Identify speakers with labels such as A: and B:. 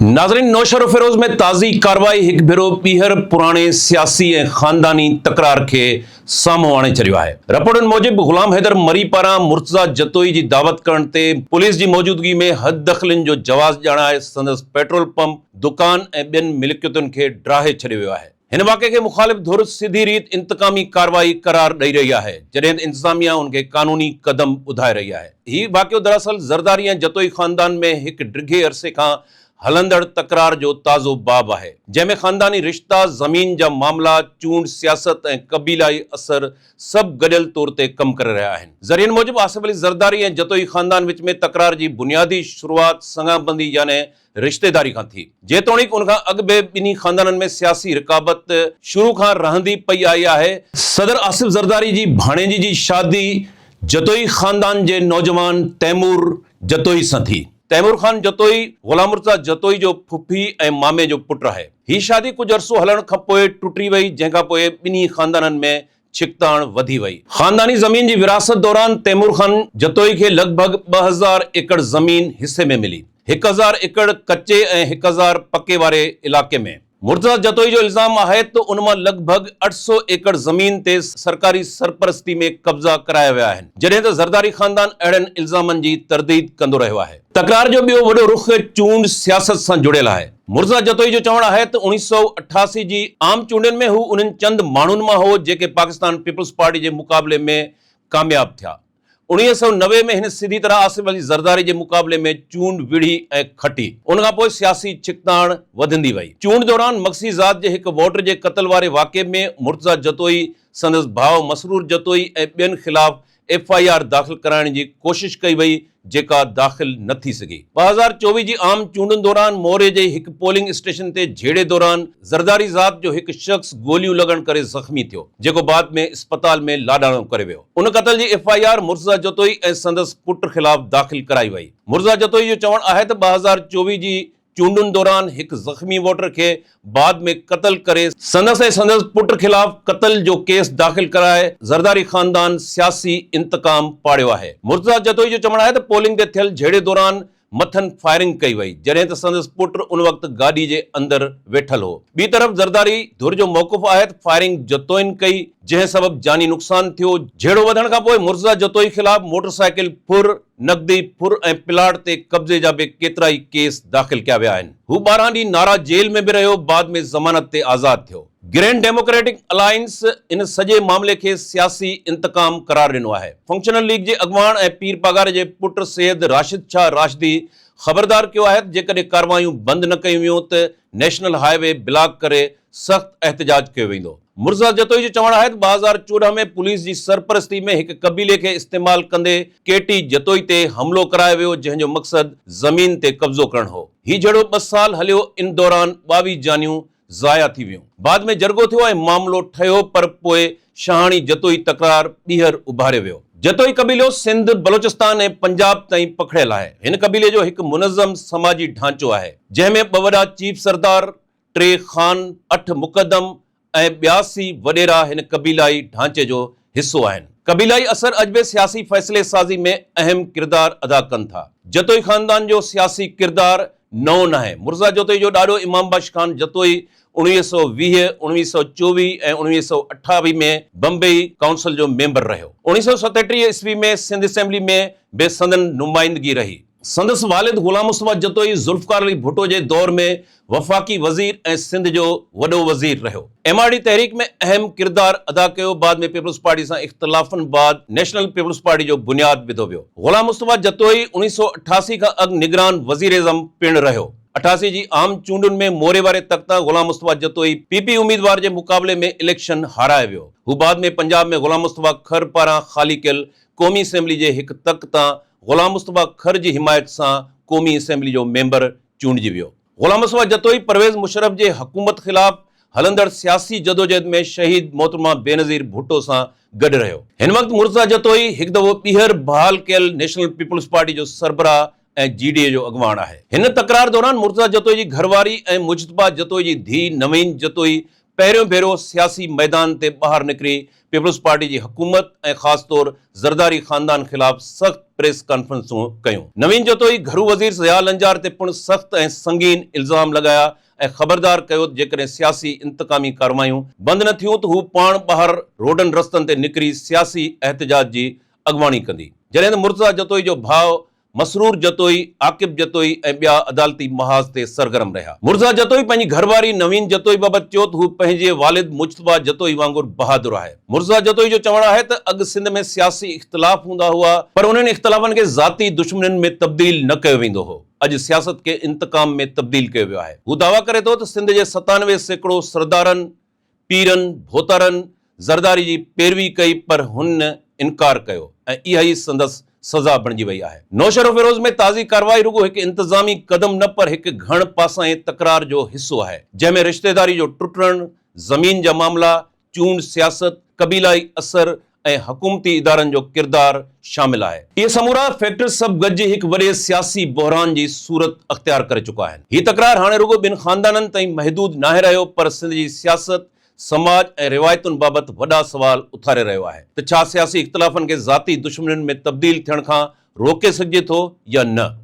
A: ناظرين نوشهروفيروز ۾ تازي ڪارروائي هڪ ڀيرو ٻيهر پراڻي سياسي ۽ خانداني تڪرار کي سامهون آڻي ڇڏيو آهي. رپورٽن موجب غلام حيدر مري پاران مرتضيٰ جتوئي جي دعوت ڪرڻ تي پوليس جي موجودگي ۾ حددخلين جو جواز ڄاڻائي سندس پيٽرول پمپ، دڪان ۽ ٻين ملڪيتن کي ڊاهي ڇڏيو ويو آهي. هن واقعي کي مخالف ڌر سڌي ريت انتقامي ڪارروائي قرار ڏئي رهي آهي، جڏهن ته انتظاميا ان کي قانوني قدم ٻڌائي رهي آهي. هي واقعو دراصل زرداري ۽ جتوئي خاندان ۾ هڪ ڊگهي عرصي کان هلندڙ تڪرار جو تازو باب آهي، جنهن ۾ خانداني رشتا، زمين جا معاملا، چونڊ سياست ۽ قبيلائي اثر سڀ گڏيل طور تي ڪم ڪري رهيا آهن. ذريعن موجب آصف علي زرداري ۽ جتوئي خاندان وچ ۾ تڪرار جي بنيادي شروعات سڱابندي يعني رشتيداري کان ٿي. جيتوڻيڪ ان کان اڳ به ٻنهي خاندانن ۾ سياسي رقابت شروع کان رهندي پئي آئي آهي. صدر آصف زرداري جي ڀاڻيجي جي شادي جتوئي خاندان جي نوجوان تيمور جتوئي سان ٿي. تيمور خان جتوئي غلام مرتضيٰ جتوئي جو ڦڦي ۽ مامي جو پٽ آهي. هي شادي ڪجهه عرصو هلڻ کانپوء ٽٽي وئي جنهن کانپوء ٻنهي خاندانن ۾ ڇڪتاڻ وڌي وئي. خانداني زمين جي ورهاست دوران تيمور خان جتوئي کي لڳ ڀڳ 2000 ايڪڙ زمين حصي ۾ ملي، 1000 ايڪڙ ڪچي ۽ 1000 پڪي واري علائقي ۾. مرتضيٰ جتوئي جو الزام آهي ته ان مان لڳ ڀڳ 800 ايڪڙ زمين تي سرڪاري سرپرستي ۾ قبضا ڪرايا ويا آهن، جڏهن ته زرداري خاندان اهڙن الزامن جي ترديد ڪندو رهيو آهي. تڪرار جو ٻيو وڏو رخ چونڊ سياست سان جڙيل آهي. مرزا جتوئي جو چوڻ آهي ته 1988 جي عام چونڊن ۾ هو انهن چند ماڻهن مان هو جيڪي پاڪستان پيپلز پارٽي جي مقابلي ۾ ڪامياب ٿيا. 1990 ۾ هن سڌي طرح آصف علي زرداري جي مقابلي ۾ چونڊ وڙهي ۽ کٽي. ان کان پوء سياسي ڇڪتاڻ وڌندي وئي. چونڊ دوران مگسي ذات جي هڪ ووٽر جي قتل واري واقعي ۾ مرتضيٰ جتوئي، سندس ڀاء مسرور جتوئي ۽ ٻين خلاف ايف I R داخل ڪرائڻ جي ڪوشش ڪئي وئي جيڪا داخل نه ٿي سگهي. 2024 جي عام چونڊن دوران موري جي هڪ پولنگ اسٽيشن تي جهيڙي دوران زرداري ذات جو هڪ شخص گوليون لڳڻ ڪري زخمي ٿيو جيڪو بعد ۾ اسپتال ۾ لاڏاڻو ڪري ويو. ان قتل جي F I R Murtaza Jatoi ۽ سندس پٽ خلاف داخل ڪرائي وئي. مرتضيٰ جتوئي جو چوڻ آهي ته 2024 جي چونڊن دوران هڪ زخمي ووٽر کي بعد ۾ قتل ڪري سندس ۽ سندس پٽ خلاف قتل جو ڪيس داخل ڪرائي زرداري خاندان سياسي انتقام پاڙيو آهي. مرتضيٰ جتوئي جو چوڻ آهي ته پولنگ تي ٿيل جهيڙي دوران مٿن فائرنگ ڪئي وئي جڏهن ته سندس پٽ ان وقت گاڏي جي اندر ويٺل هو. ٻي طرف زرداري ڌر جو موقف آهي ته فائرنگ جتوئين ڪئي جنهن سبب جاني نقصان ٿيو، جهيڙو وڌڻ کانپوء مرتضيٰ جتوئي خلاف موٽر سائيڪل ڦر، نقدي ڦر ۽ پلاٽ تي قبضي جا به ڪيترائي ڪيس داخل ڪيا ويا آهن. هو 12 ڏينهن نارا جيل ۾ به رهيو، بعد ۾ ضمانت تي آزاد ٿيو. گرينڊ ڊيموڪريٽڪ الائنس ان سڄي معاملي کي سياسي انتقام قرار ڏنو آهي. فنڪشنل ليگ جي اڳواڻ ۽ پير پاڳاري جي پٽ سيد راشد شاهه راشدي خبردار ڪيو آهي ته جيڪڏهن ڪارروايون بند نه ڪيون ويون ته نيشنل هاء وي بلاڪ ڪري سخت احتجاج ڪيو ويندو. مرزا جتوئي جو چوڻ آهي ته 2014 ۾ پوليس جي سرپرستي ۾ هڪ قبيلي کي استعمال ڪندي ڪي ٽي جتوئي تي حملو ڪرايو ويو جنهن جو مقصد زمين تي قبضو ڪرڻ هو. هي جهيڙو ٻه سال هليو ان دوران 22 جانيون ضايع ٿي ويون. بعد ۾ جرڳو ٿيو ۽ معاملو ٺهيو پر پوء شاهاڻي جتوئي تڪرار ٻيهر اڀاريو ويو. جتوئي قبيلو سنڌ، بلوچستان ۽ پنجاب تائين پکڙيل آهي. هن قبيلي جو هڪ منظم سماجي ڍانچو آهي جنهن ۾ ٻه وڏا چيف سردار، ٽي خان، اٺ مقدم ۽ 82 وڏيرا هن قبيلائي ڍانچي جو حصو آهن. قبيلائي اثر اڄ به سياسي فيصلي سازي ۾ اهم ڪردار ادا ڪن ٿا. جتوئي خاندان جو سياسي ڪردار نئون ناهي. مرزا جتوئي جو ڏاڏو امام بخش خان جتوئي 1920، 1924 ۽ 1928 ۾ بمبئي ڪائونسل جو ميمبر رهيو. 1937 عيسوي ۾ سنڌ اسيمبلي ۾ به سندن نمائندگي رهي. سندس والد غلام مصطفيٰ جتوئي ذوالفقار علي ڀٽو جي دور ۾ وفاقي وزير ۽ سنڌ جو وڏو وزير رهيو. ايم آر ڊي تحريڪ ۾ اهم ڪردار ادا ڪيو، بعد ۾ پيپلز پارٽي سان اختلافن بعد نيشنل پيپلز پارٽي جو بنياد وڌو ويو. غلام مصطفيٰ جتوئي 1988 کان اڳ نگران وزيراعظم پڻ رهيو. 88 جي عام چونڊن ۾ موري واري تڪ تان غلام مصطفيٰ جتوئي پي پي اميدوار جي مقابلي ۾ اليڪشن هارائي ويو. هو بعد ۾ پنجاب ۾ غلام مصطفيٰ کر پاران خالي ڪيل قومي اسيمبلي جي هڪ تڪ تان غلام مصطفيٰ کر جي حمايت سان قومي اسيمبلي جو ميمبر چونڊجي ويو. غلام مصطفيٰ جتوئي پرويز مشرف جي حڪومت خلاف هلندڙ سياسي جدوجهد ۾ شهيد محترمه بينظير ڀٽو سان گڏ رهيو. هن وقت مرتضيٰ جتوئي هڪ دفعو ٻيهر بحال ڪيل نيشنل پيپلز پارٽي جو سربراهه ۽ جي ڊي اي جو اڳواڻ آهي. هن تڪرار دوران مرتضيٰ جتوئي جي گهرواري ۽ مجتبيٰ جتوئي جي ڌيء نوين جتوئي پهريون ڀيرو سياسي ميدان تي ٻاهر نڪري پيپلز پارٽي جي حڪومت ۽ خاص طور زرداري خاندان خلاف سخت پريس ڪانفرنسون ڪيون. نوين جتوئي گهرو وزير ضياء لنجار تي پڻ سخت ۽ سنگين الزام لڳايا ۽ خبردار ڪيو ته جيڪڏهن سياسي انتقامي ڪارروايون بند نه ٿيون ته هو پاڻ ٻاهر روڊن رستن تي نڪري سياسي احتجاج جي اڳواڻي ڪندي. جڏهن ته مرتضيٰ جتوئي جو ڀاء مسرور جتوئي، عاقب جتوئي ۽ ٻيا عدالتي محاذ تي سرگرم رهيا. مرزا جتوئي پنهنجي گهرواري نوين جتوئي بابت چيو ته هو پنهنجي والد مجتبيٰ جتوئي وانگر بهادر آهي. مرزا جتوئي جو چوڻ آهي ته اڳ سنڌ ۾ سياسي اختلاف هوندا هئا، پر انهن اختلافن کي ذاتي دشمنين ۾ تبديل نه ڪيو ويندو هو، اڄ سياست کي انتقام ۾ تبديل ڪيو ويو آهي. هو دعويٰ ڪري ٿو ته سنڌ جي 97% سردارن، پيرن، ڀوتارن زرداري جي پيروي ڪئي پر هن انڪار ڪيو ۽ اها ئي سندس سزا بڻجي وئي آهي. نوشهروفيروز ۾ تازي ڪارروائي رڳو هڪ انتظامي قدم نه پر هڪ گهڻ پاسائين تڪرار جو حصو آهي، جنهن ۾ رشتيداري جو ٽٽڻ، زمين جا معاملا، چونڊ سياست، قبيلائي اثر ۽ حڪومتي ادارن جو ڪردار شامل آهي. اهي سمورا فيڪٽرز سڀ گڏجي هڪ وڏي سياسي بحران جي صورت اختيار ڪري چڪا آهن. هي تڪرار هاڻي رڳو ٻن خاندانن تائين محدود ناهي رهيو پر سنڌ جي سياست، سماج ۽ روايتن بابت وڏا سوال اٿاري رهيو آهي ته ڇا سياسي اختلافن کي ذاتي دشمنين ۾ تبديل ٿيڻ کان روڪي سگهجي ٿو يا نه؟